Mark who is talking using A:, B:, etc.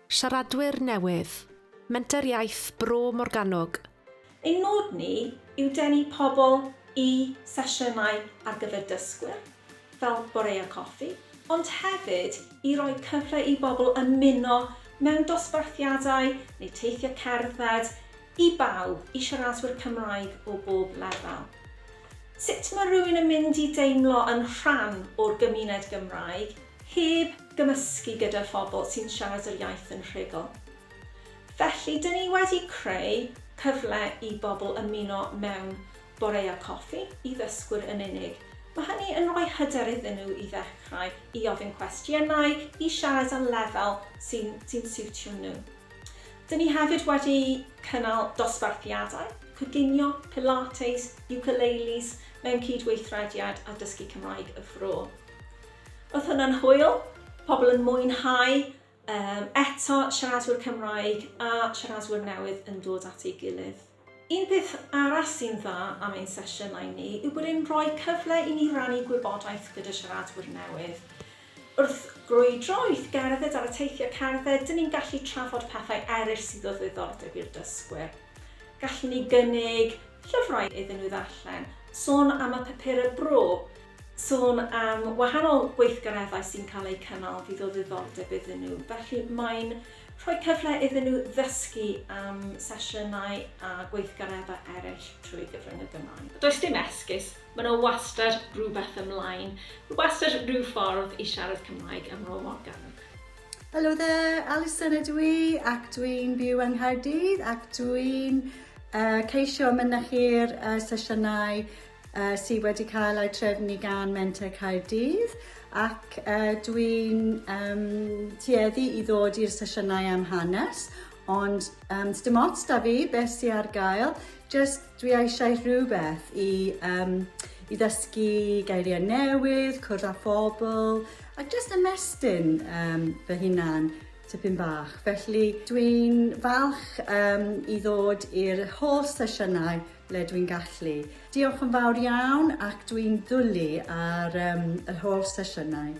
A: Siaradwyr newydd, Menter Iaith Bro Morgannwg.
B: Ein nod ni yw denu pobl i sesiynau ar gyfer dysgwyr, fel boreau coffi, ond hefyd i roi cyfle i bobl ymuno mewn dosbarthiadau neu teithiau cerdded i bawb, i siaradwyr Cymraeg o bob lefel. Sut mae rhywun yn mynd i deimlo yn rhan o'r gymuned Gymraeg heb gymysgu gyda phobl sy'n siarad yr iaith yn rhugl. Felly, dyn ni wedi creu cyfle i bobl ymuno mewn boreau coffi i ddysgwyr yn unig. Mae hynny yn rhoi hyder iddyn nhw i ddechrau, i ofyn cwestiynau, i siarad ar lefel sy'n sy'n siwtio nhw. Dyn ni hefyd wedi cynnal dosbarthiadau, coginio, pilates, ukuleles mewn cydweithrediad â Dysgu Cymraeg y Fro. Oedd hwnna'n hwyl, pobl yn mwynhau, um, eto siaradwyr Cymraeg a siaradwyr newydd yn dod at ei gilydd. Un peth arall sy'n dda am ein sesiynau ni yw bod e'n rhoi cyfle i ni rannu gwybodaeth gyda siaradwyr newydd. Wrth grwydro, wrth gerdded ar y teithiau cerdded, dyn ni'n gallu trafod pethau eraill sydd o ddiddordeb i'r dysgwyr. Gallwn ni gynnig llyfrau iddyn nhw ddarllen, sôn am y papurau bro, sôn am wahanol gweithgareddau sy'n cael eu cynnal fydd o ddiddordeb iddyn nhw. Felly mae'n rhoi cyfle iddyn nhw ddysgu am sesiynau a gweithgareddau eraill trwy gyfrwng y Gymraeg. Does dim esgus, mae 'na wastad rhywbeth ymlaen, wastad rhyw ffordd i siarad Cymraeg ym Mro Morgannwg.
C: Hello there, Alison ydw i ac dwi'n byw yng Nghaerdydd ac dwi'n uh, ceisio mynychu'r uh, sesiynau uh, sydd wedi cael eu trefnu gan Menter Caerdydd ac uh, dwi'n um, tueddu i ddod i'r sesiynau am hanes ond um, dim ots da fi beth sydd ar gael, just dwi eisiau rhywbeth i, um, i ddysgu geiriau newydd, cwrdd â phobl a just ymestyn um, fy hunan tipyn bach. Felly dwi'n falch um, i ddod i'r holl sesiynau ble dwi'n gallu. Diolch yn fawr iawn ac dwi'n dwlu ar um, yr holl sesiynau.